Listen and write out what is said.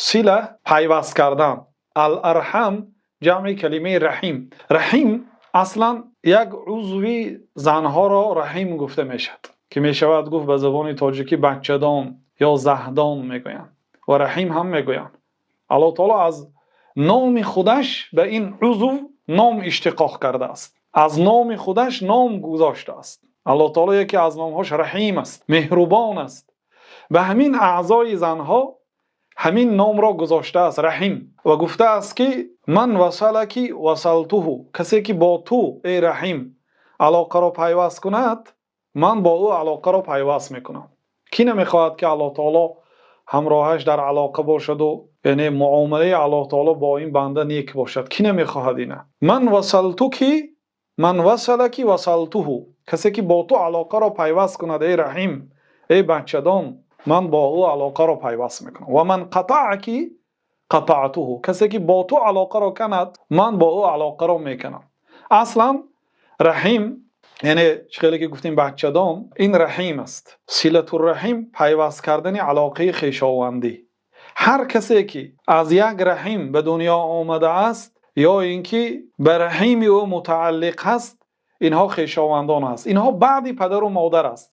Сила — пайваст кардан. Ал-арҳам ҷамъи калимаи раҳим. Раҳим аслан як узви занҳоро раҳим гуфта мешавад, ки мешавад гуфт ба забони тоҷикӣ бачадон ё заҳдон мегӯянд ва раҳим ҳам мегӯянд. Аллоҳи таъоло аз номи худаш ба ин узв ном иштиқоқ кардааст. Аз номи худаш ном гузоштааст. Аллоҳи таъоло яке аз номҳояш Раҳим аст, меҳрубон аст. Ба ҳамин аъзои занҳо ҳамин номро гузоштааст — Раҳим, ва гуфтааст, ки ман васалаки васалтуҳу, касе ки бо ту, эй Раҳим, алоқаро пайваст кунад, ман бо ӯ алоқаро пайваст мекунам. Кӣ намехоҳад, ки Аллоҳи таъоло ҳамроҳаш дар алоқа бошад ва яъне муомилаи Аллоҳи таъоло бо ин банда нек бошад? Кӣ намехоҳад инро? Ман васалтуки, ман васалаки васалтуҳу, касе ки бо ту алоқаро пайваст кунад, эй Раҳим, эй бачадон, ман бо ӯ алоқаро пайваст мекунам. Ва ман қатаъаки қатаътуҳу, касе ки бо ту алоқаро канад, ман бо ӯ алоқаро мекунам. Аслан Раҳим яъне чӣ? Хеле ки гуфтем, бачадон, ин Раҳим аст. Силатур-раҳим — пайваст кардани алоқаи хешовандӣ. Ҳар касе ки аз як раҳим ба дунё омадааст ё инки ба раҳими ӯ мутааллиқ аст, инҳо хешовандон аст. Инҳо баъд падару модар аст.